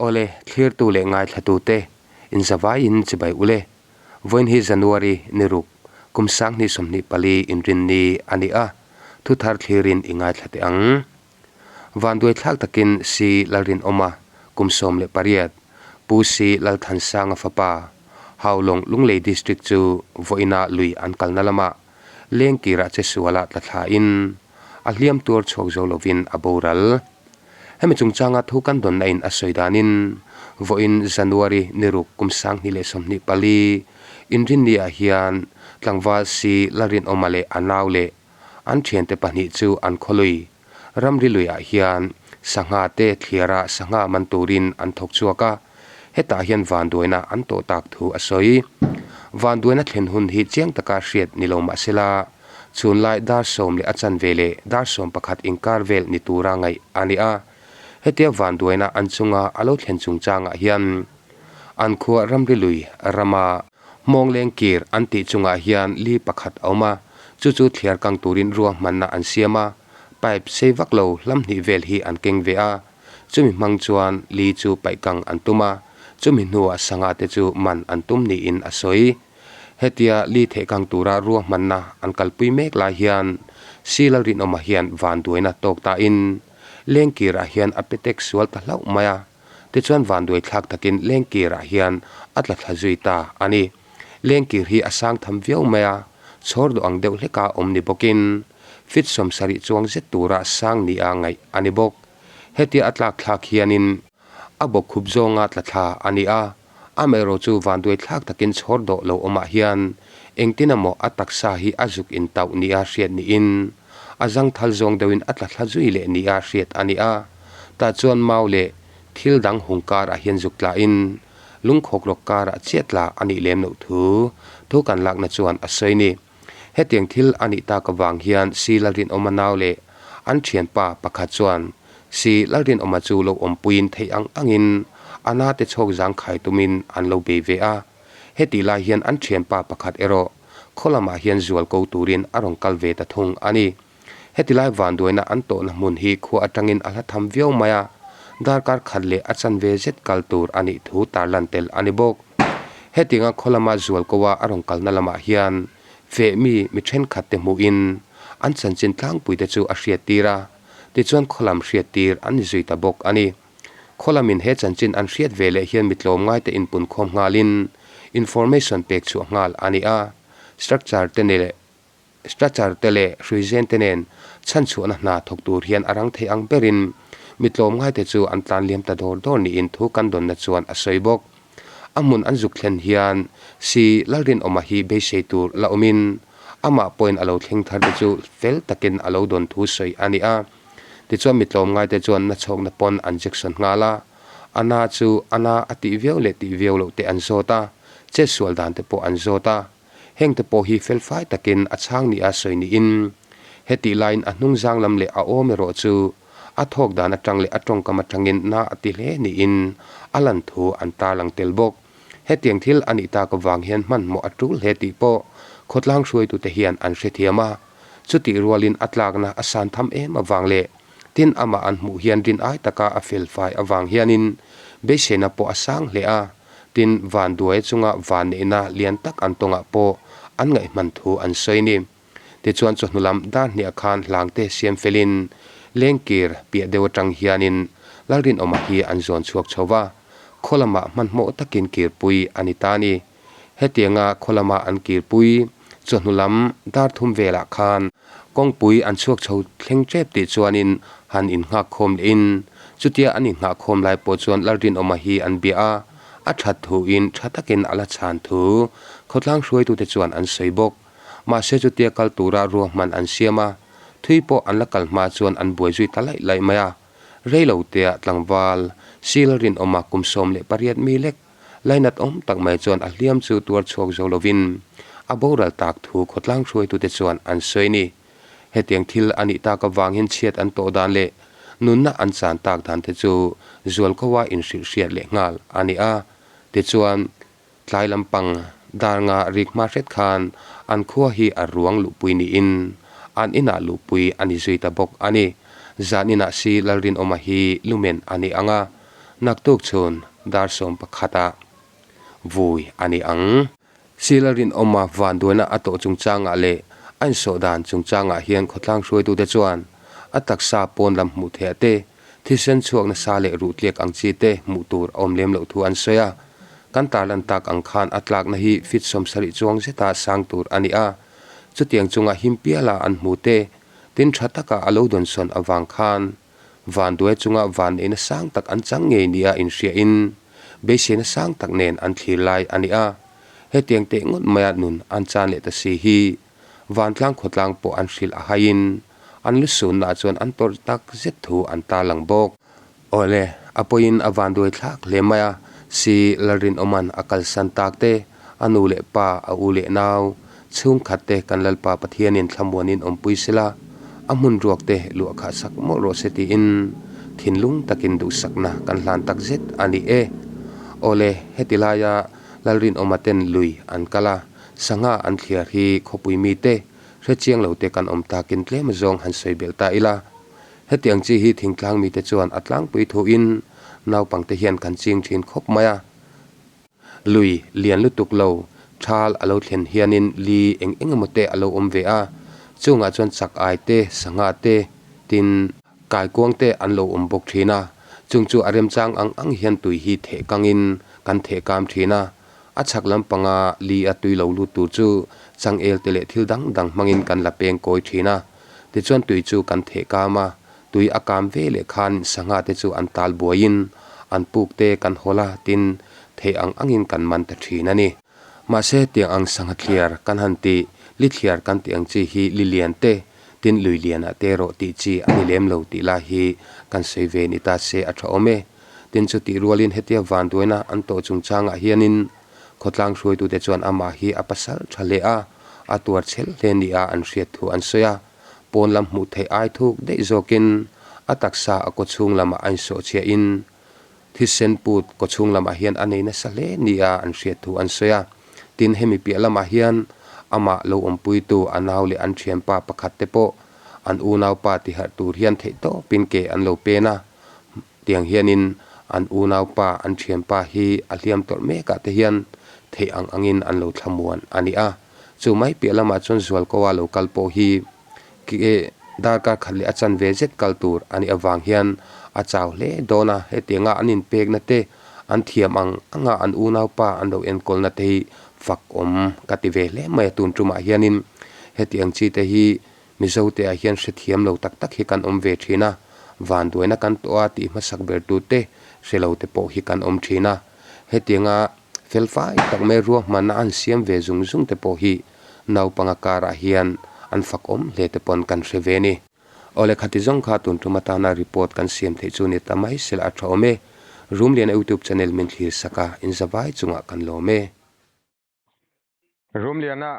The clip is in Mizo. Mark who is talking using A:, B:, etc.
A: Awle, thlirtu leh ngaithlatute, inzavaiin chibai ule. Vawiin hi January ni ruk, kum 2024 inrinni a ni a, thuthar thlirin i ngaithla teh ang. Vanduaithlak takin Si Lalrinawma, kum 18, Pu Si Lalthansanga fapa, Haulawng Lunglei District chu vawiina lui an kalna lamah Lengkirah che sualah tla thlain a hliam tuar chhuak zo lovin a boral. Hemi chungchanga thu kan dawnna in a sawi danin vawiin January ni ruk kum 2024 inrinni ah hian tlangval Si Lalrinawma leh a nau leh an thiante pahnih chu an khawlui ramri luiah hian sangha te thliara sangha man turin an thawk chhuak a, hetah hian vanduaina an tawh tak thu a sawi. Vanduaina thlen hun hi chiang taka hriat ni lo mah sela, chhunlai dar sawm leh a chanve leh dar sawm pakhat inkar vel ni tura ngaih a ni a. Hetia vanduaina an chunga a lo thlen chungchangah hian an khua ramri lui rama Hmawngleng kir an tih chungah hian li pakhat a awm a, chu chu thliar kang turin ruahmanna an siam a, pipe sei vak lo hlam hnih vel hi an keng ve a, chumi hmang chuan li chu paih kang an tum a, chumi hnuah sangha te chu man an tum niin a sawi. Hetia li theh kang tura ruahmanna an kalpui mek lai hian Sila Rinawma hian vanduaina tawk tain lengkirah hian a petek sual ta hlauh mai a. Tichuan vanduai thlak takin lengkirah hian a tla thla zui ta a ni. Lengkir hi a sang tham viau mai a, chhawr duh ang deuh hleka awm ni bawkin fit 70 chuang zet tura sang nia ngaih a ni bawk. Hetia a tlak thlak hianin a bawk khup zawnga tla thla a ni a, amaherawh chu vanduai thlak takin chhawr dawh lo awmah hian engtin emaw a taksa hi a zuk intauh nia hriat niin a zangthal zawng deuhin a tla thla zui leh nia hriat a ni a. Tah chuan mau leh thil dang hung karah hian zuk tlahin lungkhawk rawk karah chiah tla a nih lem loh thu thu kan lakna chuan a sawi ni. Hetiang thil a nih tak avang hian Si Lalrinawma nau leh an thianpa pakhat chuan Si Lalrinawma chu lo awmpuiin theih ang angin a nate chhawk zangkhai tumin an lo bei ve a. Hetih lai hian an thianpa pakhat erawh khaw lamah hian zual ko turin a rawn kal ve ta thung a ni. Heti lai vanduaina an tawhna hmun hi khua atangin a hla tham viau mai a, darkar khat leh a chanve zet kal tur a nih thu tarlan tel a ni bawk. Hetianga khaw lama zual ko a a rawn kalna lamah hian fehmi mi thenkhat te hmuhin an chanchin tlangpui te chu a hriattir a, tichuan khaw lam hriattir an ni zui ta bawk a ni. Khaw lamin he chanchin an hriat ve leh hian mi tlawmngaite inpunkhawm nghalin information pek chhuah nghal a ni a, structure te leh Stretcher te leh hruizen te nen chhanchhuahna hna thawk tur hian a rang thei ang berin mi tlawmngaite chu an tlan liam ta dawr dawr niin thu kan dawnna chuan a sawi bawk. A hmun an zuk thlen hian Si Lalrinawma hi beisei tur la awmin amah pawhin a lo thleng thar te chu fel takin a lo dawn thu sawi a ni a. Tichuan mi tlawmngaite chuan nachhawkna pawn an jection nghal a, a na chu a na a tih viau leh tih viau loh te an zawt a, chetsual dan te pawh an zawt a. Hengte pawh hi felfai takin a chhang nia sawi niin, hetih laiin a hnung zang lam leh a awm erawh chu a thawk dan atang leh a tawngkam atangin na a ti hle niin a lan thu an tarlang tel bawk. Hetiang thil a nih tak avang hian hmanhmawh a tul hle tih pawh khawtlang hruaitute hian an hrethiam a, chutih rualin a tlakna a san tham em avang leh tin amah an hmuh hian rin ai taka a felfai avang hianin beiseina pawh a sang hle a. Tin, vanduai chunga vanneihna lian tak an tawngah pawh an ngaihman thu an sawi ni. Tichuan chawhnu lam dar hniah khan hlangte siam felin lengkir piah deuh atang hianin Lalrinawma hi an zawn chhuak chho va, khaw lamah hmanhmawh takin kirpui a ni ta ni. Hetianga khaw lama an kirpui chawhnu lam dar thum velah khan Kawngpui an chhuak chho thleng tep tih chuanin han innghak khawm lehin chutia an innghah khawm lai pawh chuan Lalrinawma hi an bia a, a that thuin tha takin a la chhan thu khawtlang hruaitute chuan an sawi bawk. Mahse chutia kal tura ruahman an siam a, thui pawh an la kal hma chuan an buai zui ta laih laih mai a. Reilotea tlangval Si Lalrinawma kum 18 mi lek Lainat awm tak mai chuan a hliam chu tuar chhuak zo lovin a boral tak thu khawtlang hruaitute chuan an sawi ni. Hetiang thil a nih tak avangin chhiat an tawh dan leh nunna an chan tak dan te chu zualkoa inhrilh hriat leh nghal a ni a. Tichuan, tlai lampang dar nga rik hma hret khan an khua hi a ruang luhpui niin an inah luhpui a ni zui ta bawk a ni. Zan inah si Lalrinawma hi lumen a ni ang a. Naktuk chhun dar 11 ah vui a ni ang. Sila rinawma vanduaina a tawh chungchangah leh a insawh dan chungchangah hian khawtlang hruaitute chuan a taksa pawn lam hmuh theih te, thisen chhuak nasa leh ruh tliak ang chi te hmuh tur a awm lem loh thu an sawi a. Kan tarlan tak ang khan a tlakna hi feet 70 chuang zeta sang tur a ni a. Chutiang chunga him piala an hmu te, tin tha taka a lo dawnsawn avang khan Vanduai chunga vanneihna sang tak an chang ngei nia inhriain beiseina sang tak nen an thlir lai a ni a. Hetiang teh ngawt maia nun an chan leh ta si hi vantlang khawtlang pawh an hrilh a haiin an lusunnaah chuan an tawrh tak zet thu an tarlang bawk. Awle, a pawiin a vanduai thlak hle mai a, si Lalrinawma'n a kalsan tak te, a nu leh pa, a u leh nau, chhungkhat te kan Lalpa Pathianin thlamuanin awmpui sela, a hmun ruak te luah khah sak mawlh rawh se tiin thinlung takin duhsakna kan hlan tak zet a ni e. Awle, heti laia Lalrinawma ten lui an kal a, sangha an thliar hi khawpui mite hrechiang lo te kan awm takin tlem zawng han sawi belh ta ila. Hetiang chi hi thingtlang mite chuan a tlangpui thuin naupangte hian kan ching thin khawp mai a. Lui lian lutuk lo thal a lo thlen hianin li eng eng emaw te a lo awm ve a, chungah chuan chak ai te, sangha te, tin kaikuang te an lo awm bawk thin a, chung chu a remchang ang ang hian tui hi theh kangin kan theh kam thin a, a chhak lampanga li a tui lo lut tur chu changel te leh thil dang dang hmangin kan la peng kawi thin a, tichuan tui chu kan theh kam a. Tui a kam ve leh khan sangha te chu an tal buaiin an puk te kan hawl a, tin, theih ang angin kan man ta thin a ni. Mahse, tiang ang sangha thliar kan han tih, li thliar kan tih ang chi hi li lian te, tin lui lianah te erawh tih chi a ni lem lo tih lai hi kan sawi ve ni ta se a tha awm e. Tin, chutih rualin hetia vanduaina an tawh chungchangah hianin khawtlang hruaitute chuan amah hi a pasal tha hle a, a tuar chhel hle nia an hriat thu an sawi a. Pawn lam hmuh theih ai thuk daih zawkin a taksa a kawchhung lamah a insawhchhiahin thisen put kawchhung lamah hian a nei nasa hle nia an hriat thu an sawi a. Tin, hemi piah lamah hian amah lo awmpuitu a nau leh an thianpa pakhat te pawh an unaupa tiharh tur hian theihtawpin ke an lo pen a. Tiang hianin an unaupa an thianpa hi a hliam tawrh mekah te hian theih ang angin an lo thlamuan a ni a. Chu mai piah lamah chuan Zualkoa lo kal pawh hi darkar khat leh a chanve zet kal tur a nih avang hian a chau hle dawn a, hetianga an inpekna te an thiam ang anga an unaupa an lo enkawlna te hi fak awm ka ti ve hle mai a, tun tumah hianin hetiang chi te hi Mizote ah hian hrethiam lo tak tak hi kan awm ve thin a, vanduaina kan tawh a tih hmasak ber tu te hre lo te pawh hi kan awm thin a, hetianga felfai tak mai ruahmanna an siam ve zung zung te pawh hi naupanga karah hian an fakawm hle te pawn kan hre ve ni. Awle khati zawng kha tun tum atana report kan siam theih chu ni ta mai sela a tha awm e. Rumliana YouTube channel min thlir sak a, inzavai chungah kan lawm e.
B: Rumliana.